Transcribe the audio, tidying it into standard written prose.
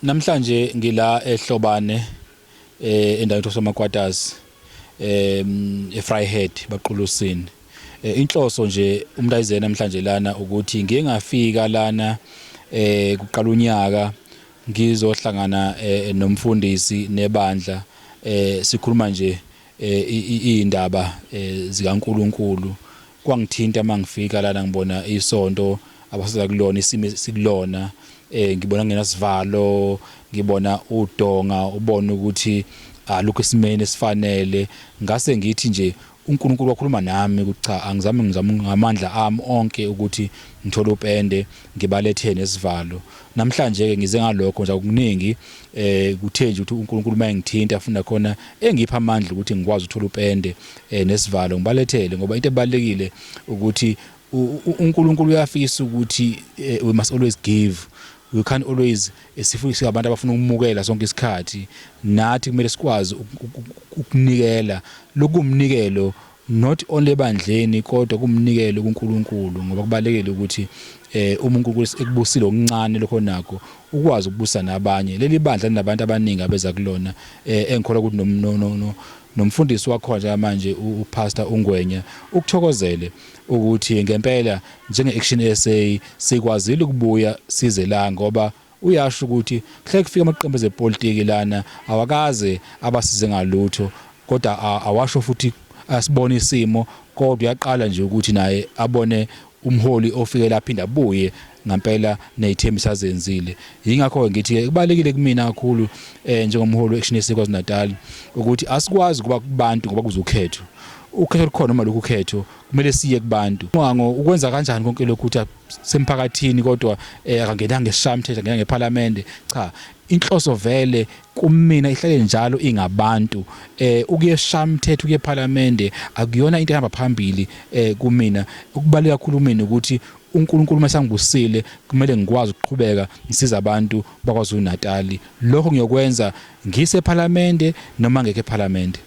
Namhlanje ngila eHlobane endaweni ethiwa Quarters eVryheid baqulusini. Inhloso nje umuntu ayizena namhlanje lana ukuthi ngiye ngafika lana kuqala unyaka ngizohlangana nomfundisi nebandla sikhuluma nje izindaba zikaNkuluNkulu. Kwangithinta mangifika lana ngibona isonto abasiza kulona, isimo sikulona, ngibona nginasivalo, ngibona udonga, ubona ukuthi alukho esimeni esifanele. Ngase ngithi nje uNkulunkulu wakhuluma nami ukuthi cha, angizame, ngizame ngamandla ami onke ukuthi ngithole upende, ngibalethe nesivalo. Namhlanje ke ngize ngalokho nje, akukuningi, kuthe nje ukuthi uNkulunkulu mayengithinta afuna khona engipha amandla ukuthi ngikwazi ukuthola upende nesivalo ngibalethele, ngoba into ebalekile ukuthi uNkulunkulu uyafisa ukuthi we must always give. We can't always sifuna, singabantu abafuna ukumukela sonke isikhathi. Nathi kumele sikwazi ukunikela. Lokumnikelo not only ebandleni kodwa kumnikelo kuNkulunkulu, ngoba kubalekile ukuthi uma uNkulunkulu ekubusile okuncane lokho nakho ukwazi ukubusa nabanye. Leli bandla linabantu abaningi abeza kulona, engikholwa ukuthi no nomfundisi wakhona njengamanje uPastor uNgwenya ukuthokozele ukuthi ngempela njenge Action SA sikwazile ukubuya size la, ngoba uyasho ukuthi kuhleke kufika amaqembu ezepolitiki lana awakaze abasize ngalutho, kodwa awasho futhi asibona isimo, kodwa uyaqala nje ukuthi naye abone umholi ofike laphinda abuye ngampela nezithembiso azenzile. Yingakho ngithi kubalekile kumina kakhulu njengomholi we-Action SA KwaZulu Natal ukuthi asikwazi kuba kubantu ngoba kuzokhetho, ukhetho lukhona noma lokhu ukhetho kumele siye kubantu. Mwango ukwenza kanjani konke lokhu ukuthi semphakathini kodwa akangenanga esishamthetho, angenanga eParliament? Cha, inhloso vele kumina ihlale njalo ingabantu. Ukuye esishamthetho, ukuye eParliament akuyona into ehamba phambili kumina. Ukubaleka kakhulu kumina ukuthi uNkulunkulu masangibusile kumele ngikwazi ukuqhubeka ngisiza abantu bakwaZulu Natal. Lokho ngiyokwenza ngise eParliament noma ngekho eParliament.